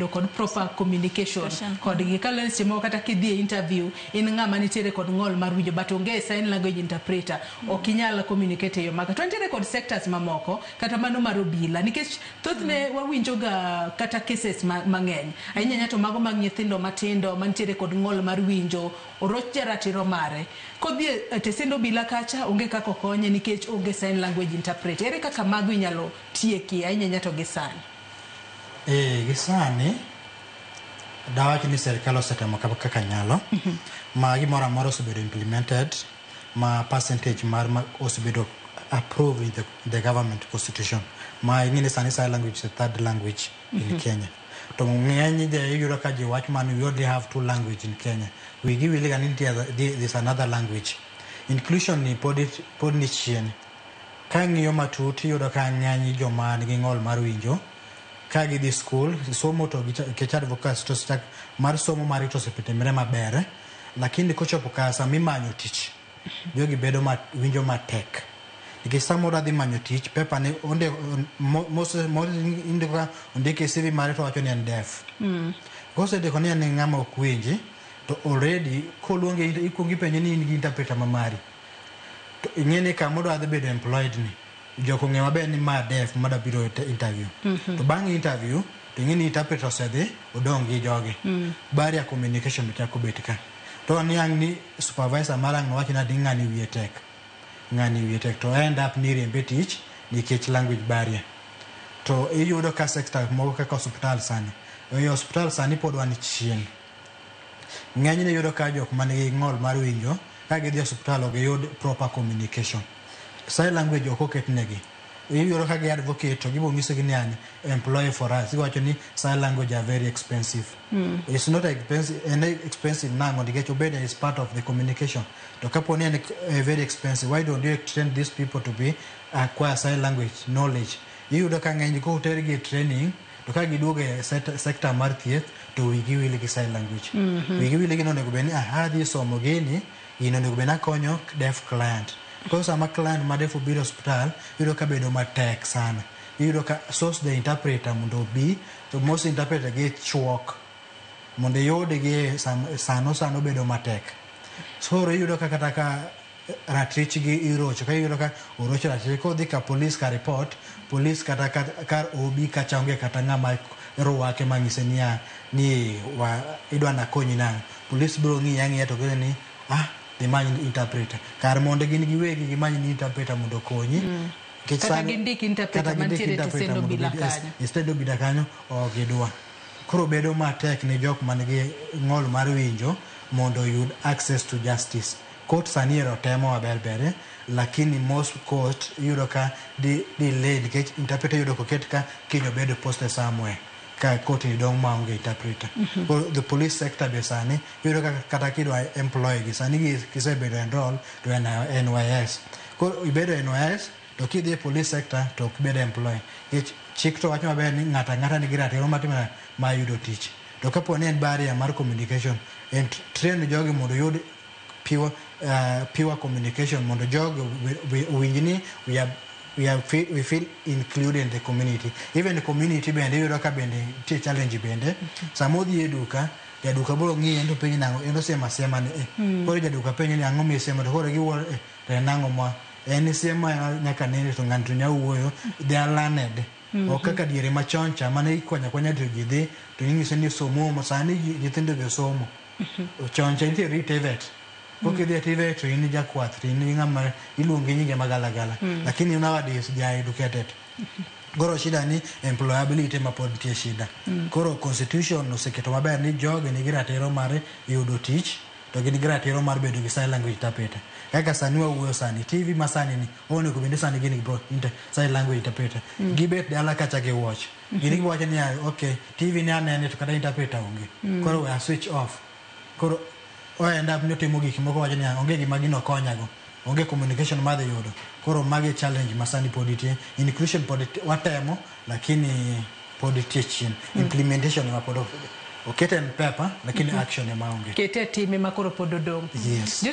bedo kod proper communication kodgi. Kaluwore ni seche moko kata kidhi e interview, in ng'ama nitiere kod ng'ol mar winjo, but onge sign language interpreter, ok inyal communicate e yo maka. To nitiere kod sectors mamoko, kata mano mar obila, nikech thothne wawinjo ga kata cases mang'eny ahinya ahinya to mago mag nyithindo matindo mantiere kod ng'ol mar winjo, oroch jaratiro mare kodhi e tesend obila kacha, onge kaka okonye nikech onge sign language interpreter. Ere kaka mago inyalo tieki, ahinya ahinya to gi sani? Ee, gi sani dawach ni sirikal osetemo kaka nyalo ma gimoro amora osebedo implemented, ma percentage mar ma osebedo approved in the government constitution, ma ing'e ni sani sign language is a third language in Kenya. To ng'eny ji iyudo ka ji wach man, we only have two language in Kenya. Wigi wiliga ni nitie there's another language. Inclusion ni pod ni chien. Ka ng'iyo matut, iyudo ka ng'eny joma nigi ng'ol mar winjo ka gidhi school somo to nikech advocacy to osechak mar somo margi to osetimre maber, lakini kochopo ka sama imanyo tich, jogi bedo ma, winjo matek, nikech sama odwa dhi manyo tich, paper ne onde indiko ka ondike CV mare to wacho ni en deaf. Kosendiko ni en ng'ama ok winji, to already koluonge, ikuongo ipenje ni in gi interpreter ma mari, to ing'e ni kama odwa dhi bedo employed ni jok ong'e maber ni ma deaf ma biro interview. To bang' interview to ing'e ni interpreter osedhi, odong' gi jogi, barrier communication be chako bet ka. To ni ang' ni supervisor mar ang' wacho ni ng'ani wiye tek, ng'ani wiye tek, to end up ni riembe tich nikech language barrier. To iyudo ka sector moko kaka osiptal sani, e osiptal sani pod wan chien. Ng'enyne iyudo ka jok manigi ng'ol mar winjo ka gidhi e osiptal ok giyud proper communication, sign language ok oketnegi. Iyudo ka gi advocate to gibo nyisogi ni an employ for us, iwacho ni sign language are very expensive. It's not expensive. En expensive nang'o? Nikech obedo is part of the communication. To kapo ni en very expensive, why don't you train these people to be acquire sign language knowledge? Iyudo ka ng'eny kotergi e training to ka giduogo e sector mar thieth to wigi wil gi sign language. Wigi wil gi nonego bed ni adhi somo gini, gini onego bed ni akonyo deaf client. Koro sama client ma deaf obiro e osiptal, iyudo ka bedo matek sana. Iyudo ka source the interpreter mondo obi, to most interpreter gi chuok mondo iyudgi sano sano bedo matek. Koro iyudo ka kata ka ratichgi irocho, ka iyudo ka orocho ratich kodhi ka police ka report police kata kar OB kacha onge kata ng'ama rwake mang'ise niya ni wa idwa nakonyi nang'o. Police biro ng'iyi ang'iya to gine ni ah, dhi many interpreter kar mondo gin giwegi gimany ni interpreter mondo okonyi. Nikech Kata gindik interpreter kata gindik mantiere e interpreter tesend mondo obila obed kanyo. E stend obila kanyo ok gidwa. Koro bedo matek ne jok man gi ng'ol mar winjo mondo oyud access to justice. Court sani ero temo maber ber, lakini most court iyudo ka delay nikech interpreter iyudo koket ka kiny obedo posted somewhere, ka court ni dong' maonge interpreter. Koro the police sector be sani iyudo ka kata kidwa employ gi sani gisebedo enroll to en NYS. Koro ibedo NYS to kidhi e police sector to ok ibed employ, nikech chik to wacho maber ni ng'ato ang'ata nigi ratiro mar timo mar yudo tich. To kapo ni en barrier mar communication, en train jogi mondo oyud pure communication mondo jogi owinj ni we feel included in the community. Even the community bende iyudo ka bende nitie challenge bende. Sama odhi e duka, jaduka biro ng'iye en to penje nang'o, en osiemo asiema ni eh. Koro jaduka penje ni ang'o misiemo, to koro giwuoro eh, to en ang'o ma en siemo nyaka nene to ng'ani to nya wuoyo. They are learned. Ok kaka diere machon cha mane ikonyo akonya to ji dhi to ing'iso ni somo. Sani nyithindo be somo. Chon cha nitie TVET. Kok idhi e TVET to in jakwath, to in ng'ama iluongi nyinge magalagala. Lakini nowadays they are educated. Koro shida ni employability ma pod nitie shida. Koro constitution oseketo maber ni jogi nigi ratiro mar yudo tich to gin gi ratiro mar bedo gi sign language interpreter. Kaka sani wawuoyo sani, TV ma sani ni onego bed ni sani gin gi sign language interpreter. Gibet dala kacha gi watch. Gin giwacho niya, okay, TV ni anene to kata interpreter onge. Koro we a switch off. Koro o end up ni otimo gik moko wacho niya onge gima gino konyago. Onge communication madhi yudo. Koro magi challenge ma sani pod nitie. Inclusion pod watemo, lakini pod nitie chien. Implementation ema pod okete en paper, lakini action ema onge. Kete e time ma koro pod odong'. Yes.